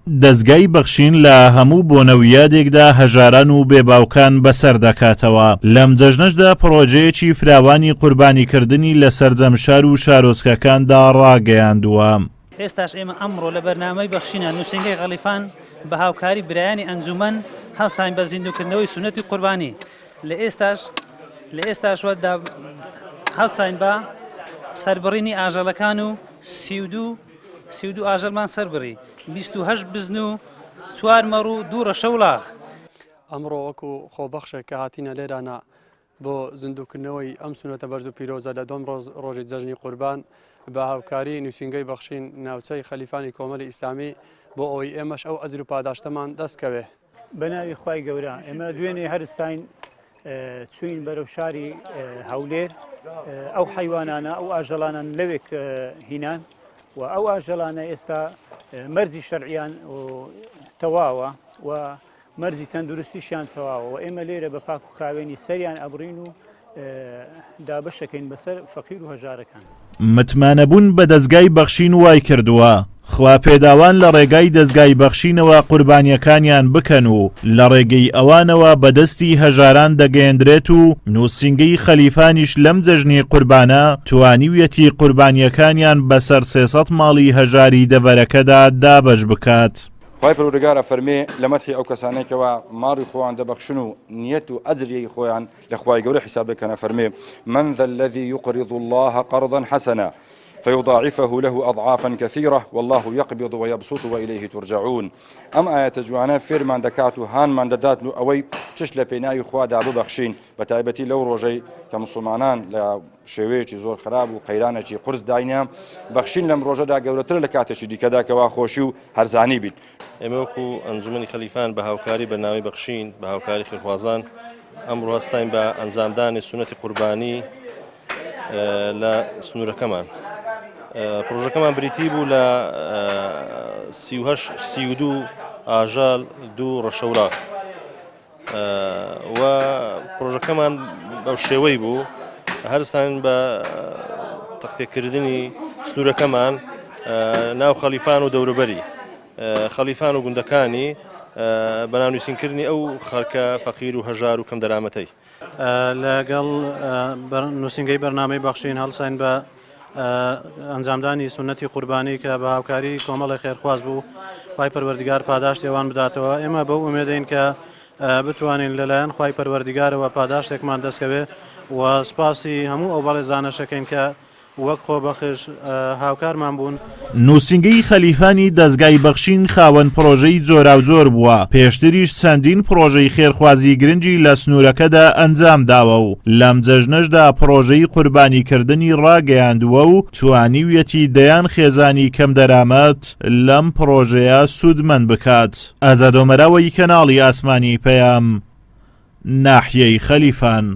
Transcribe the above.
دەزگای بەخشین لە هەموو بۆنە و یادێکدا هەژاران و بێ باوکان بەسەر دەکاتەوە، لەم جەژنەشدا پڕۆژەیەکی فراوانی قوربانیکردنی لە سەرجەم شار و شارۆچکەکاندا ڕاگەیاندووە. ئێستاش ئێمە ئەمڕۆ لە بەرنامەی بەخشینە نووسینگەی غەڵیفان بە هاوکاری برایانی ئەنجومەن هەڵساین بە زیندووکردنەوەی سوننەتی قوربانی، لە ئێستاش لە ئێستاشوە هەڵساین بە سەربڕینی ئاژەڵەکان و 32 32 ئاژەڵمان سەربڕی 28 بزن و چوار مەڕ و دوو ڕەشە وڵاغ. ئەمڕۆ وەکو خۆبەخشێک کە هاتینە لێرانە بۆ زیندووکردنەوەی ئەم سوننەتە بەرز و پیرۆزە لە دووەم ڕۆژی جەژنی قوربان بە هاوکاری نووسینگەی بەخشین ناوچەی خەلیفانی کۆمەلی ئیسلامی بۆ ئەوەی ئێمەش ئەو ئەجر و پاداشتەمان دەست کەوێ. بە ناوی خوای گەورە ئێمە دوێنێ هەرستاین چوین بەرەو شاری هەولێر ئەو حیوانانە ئەو ئاژەڵانان لەوێک هینان و ئەو ئاژەڵانە ئێستا مەرجی شەرعیان تەواوە و مەرجی تەندروستیشیان تەواوە و ئێمە لێرە بە پاک و خاوێنی سەریان ئەبڕین و دابەشەکەین بەسەر فەقیر و هەژارەکان. متمانەبوون بە دەزگای بەخشین وایکردووە خواپێداوان لە ڕێگای دەزگای بەخشینەوە قوربانیەکانیان بکەن و لە ڕێگەی ئەوانەوە بە دەستی هەژاران دەگەیەندرێت و نووسینگەی خەلیفانیش لەم جەژنی قوربانە توانیویەتی قوربانیەکانیان بەسەر 300 ماڵی هەژاری دەڤەرەکەدا دابەش بکات. خوای پەروەردگار ئەفەرمێ لە مەدحی ئەو کەسانەی کەوا ماڵی خۆیان دەبەخشن و نیەت و ئەجری خۆیان لە خوای گەورە حیساب دەکەن ئەفەرمێ، من ذا الذی یقرض اللە قرضا حسنا فیضاعفه له اضعافا کثیرە واللە یقبض ویبسط وإلیه ترجعون. ئەم ئایەتە جوانە فێرمان دەکات و هانمان دەدات لۆ ئەوەی چشت لە پێناوی خوادا ببەخشین بە تایبەتی لەو ڕۆژەی کە موسڵمانان لە شێوەیەکی زۆر خراپ و قەیرانێکی قورس داینە، بەخشین لەم ڕۆژەدا گەورەترە لە کاتێکی دیکەدا کەوا خۆشی و هەرزانی بیت. ئێمە وەکو ئەنجومەنی خەلیفان بە هاوکاری بەرنامەی بەخشین، بە هاوکاری خێرخوازان ئەمڕۆ هەستاین بە ئەنجامدانی سوننەتی قوربانی لە سنوورەکەمان. پرۆژەکەمان بریتی بوو لە 32 ئاژەڵ دوو ڕەشەوراق. و پرۆژەکەمان بەو شێوەی بوو هەرستان بە تەختێکردنی سنوورەکەمان ناو خەلیفان و دەوروبەری خەلیفان و گوندەکانی بەناونووسینکردنی ئەو خەڵکە فەقیر و هەژار و کەم دەرامەتەی. لەگەڵ نووسینگەی بەرنامەی بەخشین هەڵساین بە ئەنجامدانی سوننەتی قوربانی کە بە هاوکاری کۆمەڵی خێرخواز بوو خوای پەروەردگار پاداشتی ئەوان بداتەوە ئێمە بەو ئومێدەین کە بتوانین لەلایەن خوای پەروەردگارەوە پاداشتێکمان دەستکەوێ و سپاسی هەموو ئەو بەڕێزانەشەکەین کە وەک خۆبەخش هاوکارمان بوون. نووسینگەی خەلیفانی دەزگای بەخشین خاوەن پڕۆژەی جۆراوجۆر بووە، پێشتریش چەندین پڕۆژەی خێرخوازی گرنگی لە سنوورەکەدا ئەنجامداوە و لەم جەژنەشدا پڕۆژەی قوربانیکردنی ڕاگەیاندووە و توانیویەتی دەیان خێزانی کەمدەرامەت لەم پڕۆژەیە سوودمەند بکات. ئازاد ئۆمەراوەی کەناڵی ئاسمانی پەیام، ناحیەی خەلیفان.